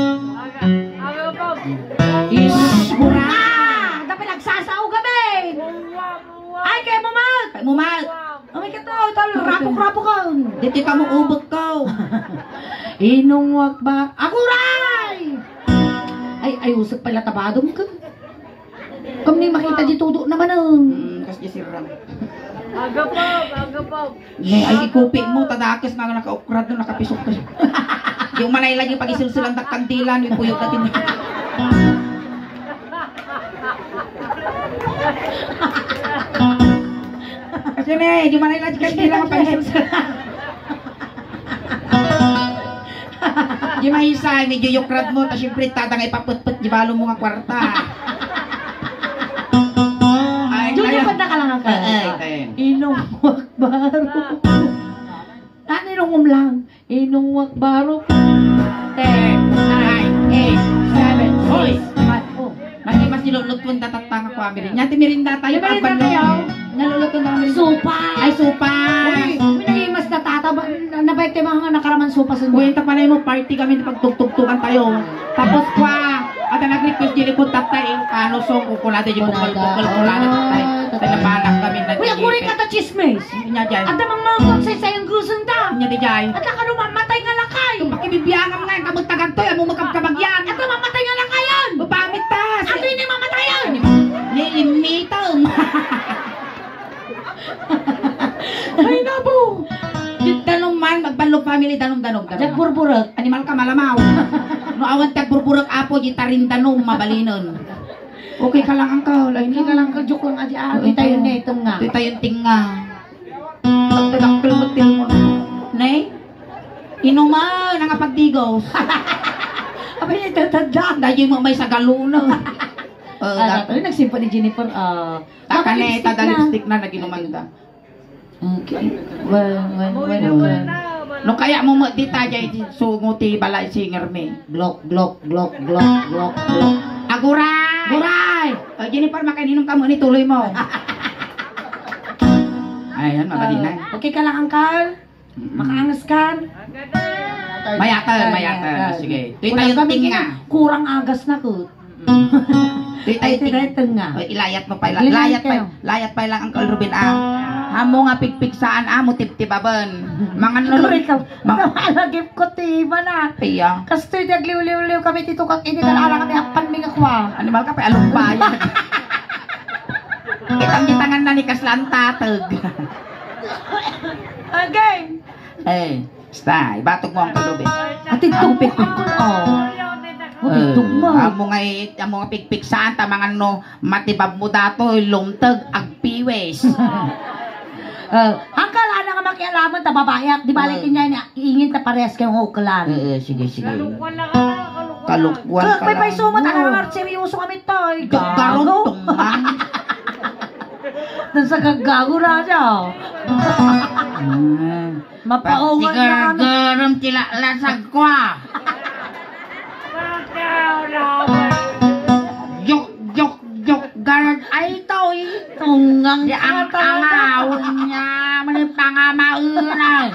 Is, bura! Dapat nagsasaw gabi! Ay, kaya mo, Mark! Kaya mo, Mark! Oh my God, oh, tal, rapok-rapok ka. Dito ka mo ubek ka. Inungwak ba? Aguray! Ay, ay, usap pala tabadong ka. Kami makita di todo naman, oh. Hmm, kas di siram. Aga pa, aga pa. Ne, ay, ikupi mo, tadakes nga nakaukrad no, nakapisok ka. Yung manay lagi pag isulsulan tak kandila, no, ipuyok natin. Kasi ne, yung manay lagi kandila, pag isulsulan. Di maisa, medyo yukrad mo, ta siyempre, tada nga ipaputput di balo mo nga kwarta. Ay, Jojo, tayo. Panda ka lang ang Ay, ay, kwarta. Tayo. Inong wakbaro. Ano inong umlang? Inong wakbaro. Ten, nine, eight, seven, six, five, oh. Naging mas nilulutwan datatang ako, Amirin. Nya, ti merinda tayo, Yung merinda pagbanlo. Tayo. Naluluto na kami. Supa. Ay, supa. Uy, uy, naimas na tata. Ba, na, nabaik tayo mga nakaraman supa sundo. Uy, ita pala mo, party kami na pagtugtugtugan tayo. Tapos kwa, ada nag-request diri ko tatay, ano, song, kukulada, yung bukal-bukal, kulada, tatay. Tatay, nabalak kami na Uy, ako rin kata chismis. Nya, dyan. Ada mang mangkot sa isayang gusun ta. Nya, di jay. Ada ka mamatay nga lakay. Kung pakibibiangan nga, yung kamagtagan to, yung mumagkabkabag yan. Ada mamatay nga lakayan. Mapamit ta. Ano yung mamatayan? Ni imitan. Ay, nabo! Di danum man, magbanlog family, danum, danum, danum. Diyak burburek. Animal ka, malamaw. No awan ti agburburek, apo, di tarin danum, mabalinen. Okay ka lang, angkal. Ay, okay ka lang, angkal. Joke lang, adi, ah. Di tayo netum nga. Di tayo ting nga. Dakdakkel mo, ting mo. Nay? Inuman, ang apagdigos. Abay, itatanda. Dahil mo may sagaluna. Oh, ano, dat- ano, nagsimpa ni Jennifer, ah, Taka ne, lipstick tada na. Lipstick na, naginuman da. Okay. Well, well, well, well. No kaya mo mo dita jay sungo ti balay singer mi. Glok, glok, glok, glok, glok, glok. Aguray! Aguray! O, Jennifer, makainom ka muna, ituloy mo. Ayan, mabali na. Ah, okay ka lang, angkal? Mm-mm. Makaangas ka? Mayatan, mayatan. Mayatan. Sige. Tuloy tayo, kami ting nga. Kurang agas na ko. Tuloy tayo, ting nga. Oy, ilayat mo pa, ila-, layat pa, layat pa lang, Uncle Ruben, ah. Amo nga pigpigsaan, ah, mo tibtibaben. Mangan no, ikaw, ikaw. Mang- Nalagip ko, tiba na. Iya. Kastoy, di agliw-liw-liw kami, tito, kag ini, ala kami, apan mi nga kwa. Animal ka pa, alumbay. Kitang-kitangan na ni kaslan tatag. Again. Eh, basta, ibatog mo ang kalubit. Ati tubig, pingkol, oh. Oh, eh, tugma. Amo nga i-, amo nga pigpigsaan, ta mangan no, matibab mo dato, lumteg, agpiwis. Eh, angkal, ana nga makialaman, ta babayak, di balik niya, iingin ta parehas kayo nga ukelan. Eh, eh, sige, sige. Kalukwan ka lang. Kalukwan ka lang. Kaya may paisumat, ana nga seryoso kami, toy. Gagarong tungman. Nasa gagago na siya. Hmm. Mapaungan na ano. Pagtigargaram ti laklasag ko, ah. Jok, jok, jok, garad ay to, eh. Tunggang ka talaga. Di ang angaw niya, mani pangamaunay.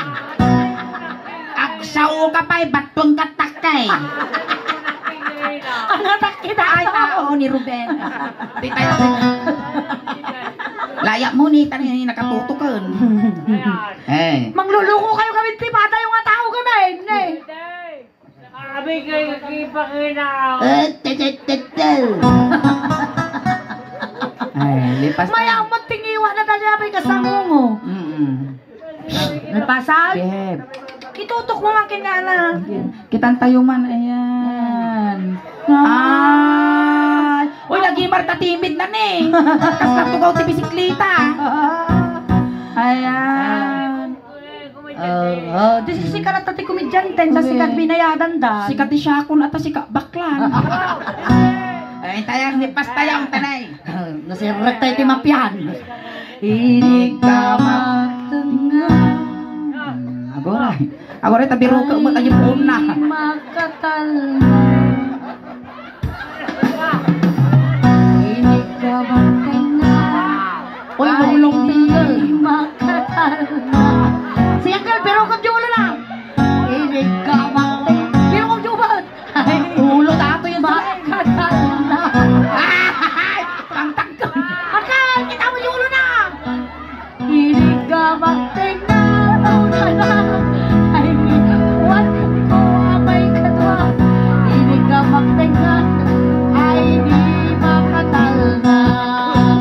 Agsao ka pa, eh, ba't pang katakay? Ang atak kita. Ay, tao ni Ruben. Di tayo. Laya mo ni, tani, nakatutukan. Eh. Mangluluko kayo kami, ti bata yung nga tao kami, ne. Abi kay kipakina. Eh, te, te, te, te. Ay, lipas na. Maya mo tingiwa na tayo, abi, kasangungo. Mm-mm. Nagpasag? Behave. Itutok mo man kinana. Kitan tayo man, ayan. Ah. Ay. Uy, nagimar ta timid na ni. Kas natugaw ti bisikleta. Ayan. Oh, oh, di si sikat ata ti komedyante, ta sikat binayadan da. Sikat ti siakon, ata sikat baklan. Ay, tayang ni Pastayang tanay. Ah, nasirrek tayo ti mapian. Inig ka magtengnga. Hmm, agora. Agora tabiruka mo tayo po na. Ay, makatalna. Inig ka magtengnga. Uy, ay, lunglong di tinggal. Makatalna. Si Uncle, pero kung di ulo lang. Inig ka magtengnga. Pero kung di ubat. Ay, ulo dato yun. Makatalna. Ay, pangtangkang. Akal, kita mo yung ulo na. Inig ka magtengnga, tawag ka na. Ay, what ko, abay ka to, ah. Inig ka magtengnga, ay, di makatalna.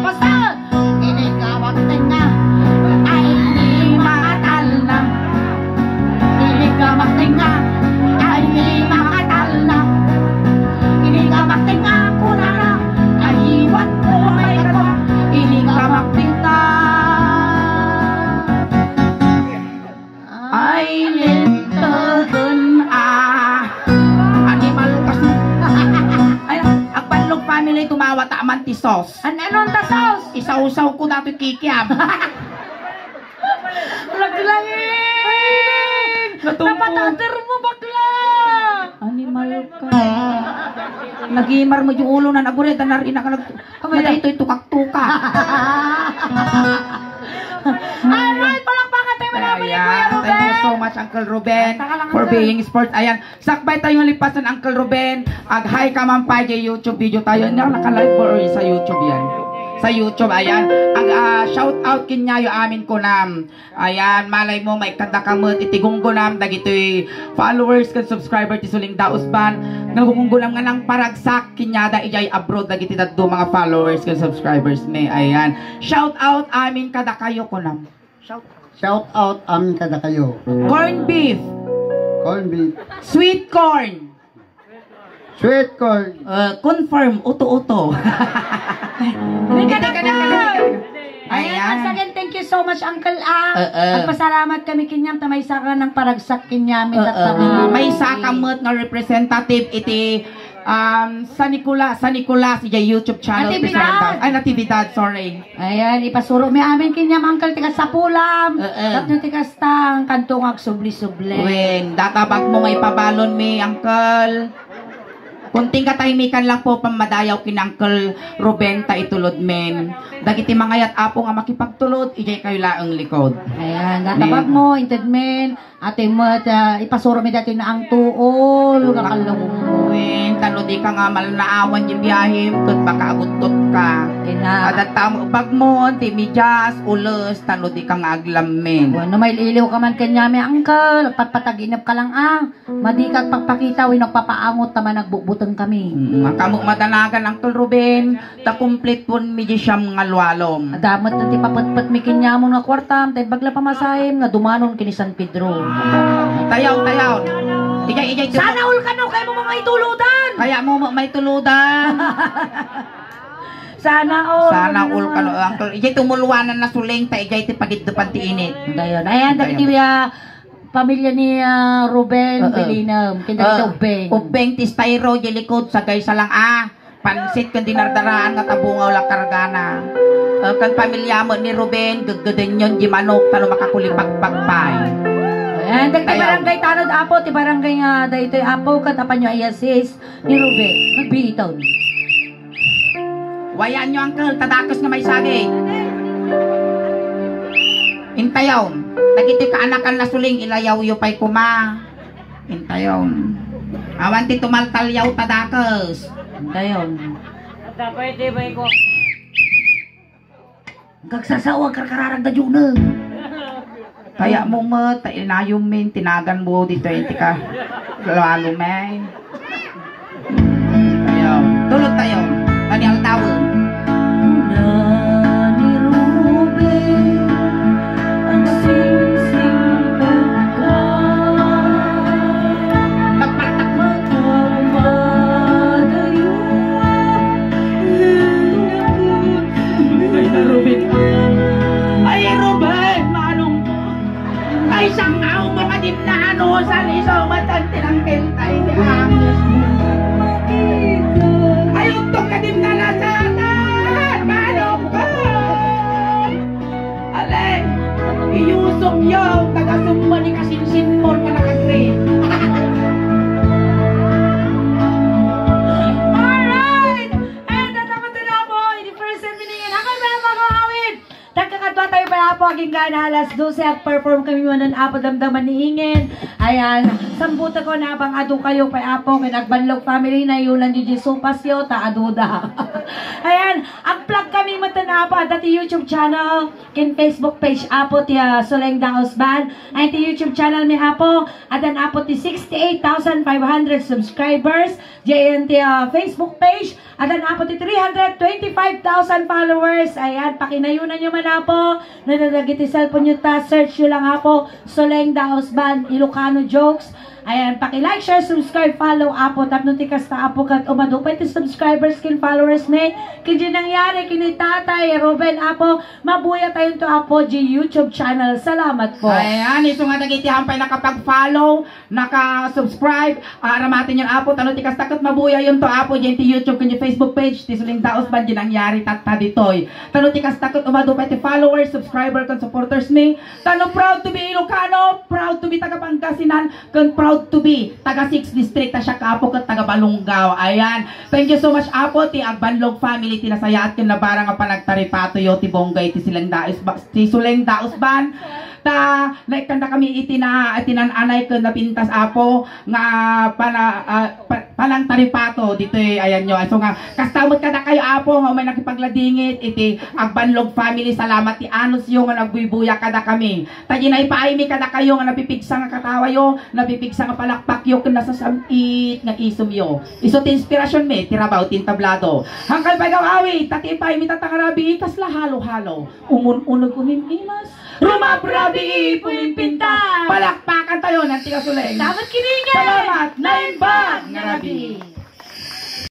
Basta, Inig ka magtengnga, ay di makatalna. Inig ka magtengnga, ay di makatalna. Inig ka magtengnga, kunana, ay iwan ko may kato. Inig ka magtengnga. Ay, lintegen, ah. Animal ka. Ay, agbanlog family, tumawat a man ti sauce. An-, anon ta sauce? Isawsaw ko datoy kikiam. Laglangin! Natumpo. Napatater mo, bakla! Animal ka. Nagimar mo yung ulo na nagure, danar ina ka nag-, Abay, madaytoy tukak-tukak. Alright, palakpakan tayo, madami ni Kuya Ruben. Thank you so much, Uncle Ruben, for being sport. Ayan, sakbay tayo lipasan, Uncle Ruben. Ag-hi ka man pa, di YouTube video tayo. Hindi ako naka-live or sa YouTube yan. Sa YouTube, ayan. Ag, ah, shout out kenyayo amin kunam. Ayan, malay mo, maikkan daka met iti gunggonam dagitoy followers ken subscriber ti Suling Dausban. Nga gunggonam nga nangparagsak kenyada idiay abroad dagiti dadduma nga followers ken subscribers mi. Ayan. Shout out amin kadakayo, kunam. Shout, shout out amin kadakayo. Corn beef. Corn beef. Sweet corn. Sweet corn. Uh, confirm, uto-uto. Ayan. Ayan, once again, thank you so much, Uncle Ang. Oo. Nagpasalamat kami kaniam ta maysa ka nangparagsak kaniam, oo, maysa ka met nga representative iti, um, San Nicolas, San Nicolas, iti YouTube channel. Natividad. Ay, Natividad, sorry. Ayan, ipasuro mi amin kaniam, Uncle, ti kasapulam. Oo. Tapno ti kasta, kanto nga agsubli-subli. Wen, data bag mo nga ipabalon mi, Uncle. Kunting katahimikan lang po, pammadayaw ken Uncle Ruben ta itulod men. Dagiti mangayat, Apo, nga makipagtulod, idiay kayo laeng likod. Ayan, data bag mo, inted men. Ati met, ah, ipasuro mi dati na ang tuol, nga kallong. Wen, tano di ka nga malnaawan di biyahem, ket baka aguttot ka. Ina. Adatta mo, bagmon, ti midyas, ules, tano di ka nga aglammen. Bueno, mail-iliw ka man kanyami, Uncle. Patpataginep ka lang, ah. Madi ka agpakpakita, wenno agpapaangot, ta managbutbuteng kami. Mm, kamo madanagan, Uncle Ruben. Ta kumpletuenmi di siam nga lualom. Adda met ti papetpetmi kaniamon nga kuartam, ta imbag la pamasahem nga dumanon ken ni San Pedro. Tayaw, tayaw. Ijay, ijay, sana all kano, kaymo nga maitulodan. Kaymo nga maitulodan. Sana all. Sana all kano, uncle. Ijay tumuluanan na suling, ta ijay ti pagiddepan ti init. Dayon. Ayan, dagiti, ah, pamilya ni, ah, Ruben, oo. Bilinem, ken dagiti, ah, ubbeng. Ubbeng ti styro, di likod, sagay sa lang, ah. Pansit ken dinardaraan nga tabungaw la kargana. Eh, ken pamilya met ni Ruben, geggedenyon di manok, tano makakulipagpag pay. Ayan, dagiti barangay tanod, Apo, ti barangay nga daytoy, Apo, ket apanyo i-assist ni Ruben. Nagbiitaw. Wayanyo, uncle, ta dakes nga maisagi. Intayon, dagiti kaanakan na suling, ilayawyo pay koma. Intayon. Awan ti tumaltalyaw ta dakes. Intayon. Adda pay ti bay ko. Kagsasao, agkarkararag da Juna. Kaymo met, ta inayom min, tinagan mo ditoy, tika. Lalo, may. Tayo. Tulog tayo. Kani altawen. Kuna ni Ruben, agsingsingpet ka. Pagpartak mo. Madayo, inakot. Ay, Ruben. Ay, Ruben, manong ko. Ay, sang-aw mo kadimna, ano, sa liso, matan tinangkil tayo ni Angel. Apo, agingga na alas dose, agperform kami manen, Apo, damdama ni Ingen. Ayan, sambutekon, abang adu kayo pay, Apo, ken Agbanlog family, nayunan yo diay sopasyo, ta aduda. Ayan, agplug kami manen, Apo, adda ti YouTube channel, ken Facebook page, Apo, ti, ah, Suleng Daos Band. Ayan ti YouTube channel mi, Apo, addan, Apo, ti sixty-eight thousand five hundred subscribers. Diay ti, ah, Facebook page, addan, Apo, ti three hundred twenty-five thousand followers. Ayan, pakinayunan yo man, Apo. No, no, dagiti cellphone yo ta, search yo lang, Apo, Suleng Daos Band, Ilocano Jokes. Ayan, paki-like, share, subscribe, follow, Apo, tapno ti kasta, Apo, ket umadu pay ti subscribers ken followers mi. Ken diay nangyari ken ni Tatay Ruben, Apo, mabuya tayonto, Apo, diay YouTube channel. Salamat po. Ayan, isu nga dagiti ampay nakapag-follow, naka-subscribe, ah, aramaten yon, Apo, tano ti kasta ket mabuyayonto, Apo, diay ti YouTube ken diay Facebook page ti Suleng Daos Band, diay nangyari tatta ditoy. Tano ti kasta ket umadu pay ti followers, subscriber, ken supporters mi. Tano proud to be Ilocano, proud to be taga Pangasinan, ken proud to be taga six District, ta siak, Apo, ket taga Balongaw. Ayan. Thank you so much, Apo, ti Agbanlog family, ti nasayaat ken nabarang a panagtaripatoyo, ti bongga iti Suleng Daos Ba-, ti Suleng Daos Band. Ta, naikkandakami iti na-, iti nan-anay ken napintas, Apo, nga pana-, ah, pa-, panangtaripato ditoy ayanyo. Isu nga, kasta met kadakayo, Apo, nga umay nakipagladingit iti Agbanlog family. Salamat ti anusyo nga nagbuybuya kadakami. Ta diay naipaaymi kadakayo nga napipigsa nga katawayo, napipigsa nga palakpakyo, ken nasasam-it nga isumyo. Isu ti inspirasionmi, ti rabaw ti entablado. Hangkan pay gaw awit, ta ti ipaaymi tatta nga rabii, kasla halo-halo. Umun-uneg umim-imas, rumabrabii pumimpintas. Palakpakan tayo, nanti kasuleng. Dapat kiningan. Salamat, naimbag nga rabii.